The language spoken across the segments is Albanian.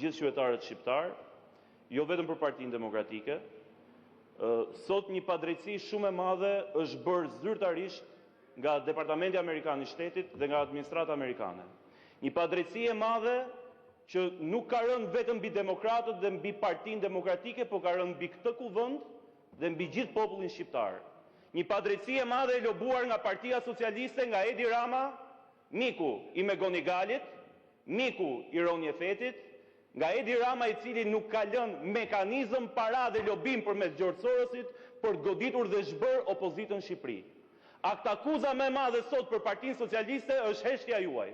gjithë qytetarët shqiptarë, jo vetëm për Partinë Demokratike. Sot një padrejtësi shumë e madhe është bërë zyrtarisht nga Departamenti Amerikan i Shtetit dhe nga administrata amerikane. Një padrejtësi e madhe që nuk ka rënë vetëm mbi demokratët dhe mbi Partinë Demokratike, por ka rënë mbi këtë Kuvend dhe mbi gjithë popullin shqiptar. Një padrejtësi e madhe e lobuar nga Partia Socialiste, nga Edi Rama, miku i McGonigalit, miku i Ron Jefetit, nga Edi Rama i cili nuk ka lënë mekanizëm, para dhe lobim përmes George Sorosit për të goditur dhe zhbërë opozitën në Shqipëri. Aktakuza më e madhe sot për Partinë Socialiste është heshtja juaj.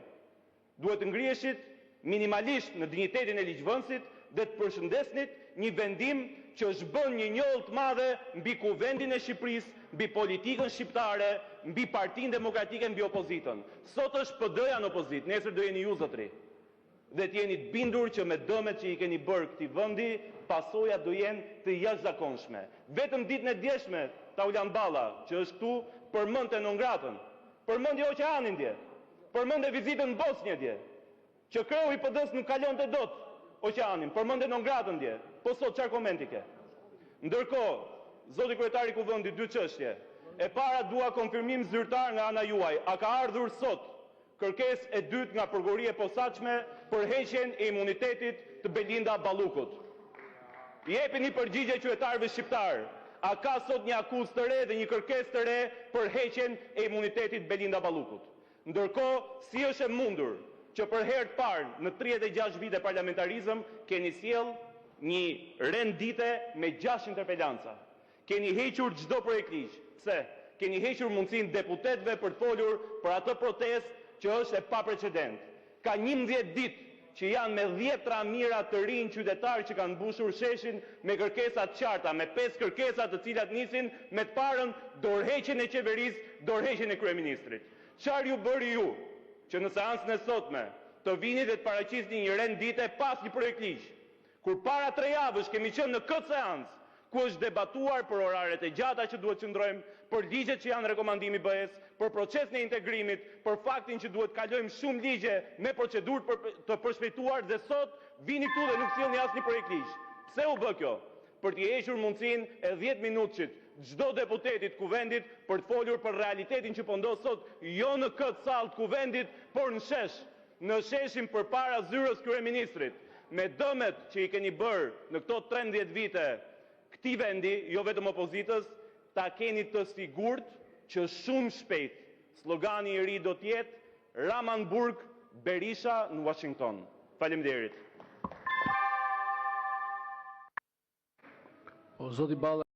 Duhet të ngriheshit minimalisht në dinjitetin e ligjvënësit dhe të përshëndesnit një vendim që zhbën një njollë të madhe mbi Kuvendin e Shqipërisë, mbi politikën shqiptare, mbi Partinë Demokratike, mbi opozitën. Sot është PD-ja në opozitë, nesër do jeni ju zotëri. Dhe të jeni të bindur që me dëmet që i keni bërë këtij vendi, pasojat do jenë të jashtëzakonshme. Vetëm ditën e djeshme, Taulant Balla, që është këtu, përmendte non gratën. Përmendi oqeanin dje. Përmende vizitën në Bosnjë dje. Që kreu i PD-së nuk kalonte dot oqeanin, përmende non gratën dje. Po sot çfarë komenti ke? Ndërkohë, zoti kryetar i Kuvendit, dy çështje. E para dua konfirmim zyrtar nga ana juaj, a ka ardhur sot kërkesë e dytë nga Prokuroria e Posaçme për heqjen e imunitetit të Belinda Ballukut? Jepini përgjigje qytetarëve shqiptarë, a ka sot një akuzë të re dhe një kërkesë të re për heqjen e imunitetit të Belinda Ballukut? Ndërkohë, si është e mundur që për herë të parë në 36 vite parlamentarizëm keni sjellë një rend dite me 6 interpelanca? Keni hequr çdo projektligj. Pse? Keni hequr mundësinë deputetëve për të folur për atë protestë që është e paprecedent. Ka 11 ditë që janë me dhjetra mijëra të rinj qytetarë që kanë mbushur sheshin me kërkesa të qarta, me pesë kërkesa të cilat nisin me të parën dorëheqjen e qeverisë, dorëheqjen e kryeministrit. Çfarë ju bëri ju që në seancën e sotme të vini dhe të paraqisni një rend dite pas një projektligj? Kur para tre javësh kemi qenë në këtë seancë, ku është debatuar për oraret e gjata që duhet qëndrojmë, për ligjet që janë rekomandimi i BE-s, për procesin e integrimit, për faktin që duhet kalojmë shumë ligje me procedurë të përshpejtuar dhe sot vini këtu dhe nuk sillni asnjë projektligj. Pse u bë kjo? Për t'i hequr mundësinë e 10 minutëshit çdo deputeti të kuvendit për të folur për realitetin që po ndodh sot, jo në këtë sallë të kuvendit, por në shesh, në sheshin përpara zyrës kryeministrit, me dëmet që i keni bërë në këto 13 vite këtij vendi, jo vetëm opozitës, ta keni të sigurt që shumë shpejt slogani i ri do të jetë Rama në burg, Berisha në Washington. Faleminderit. Po, zoti Balla.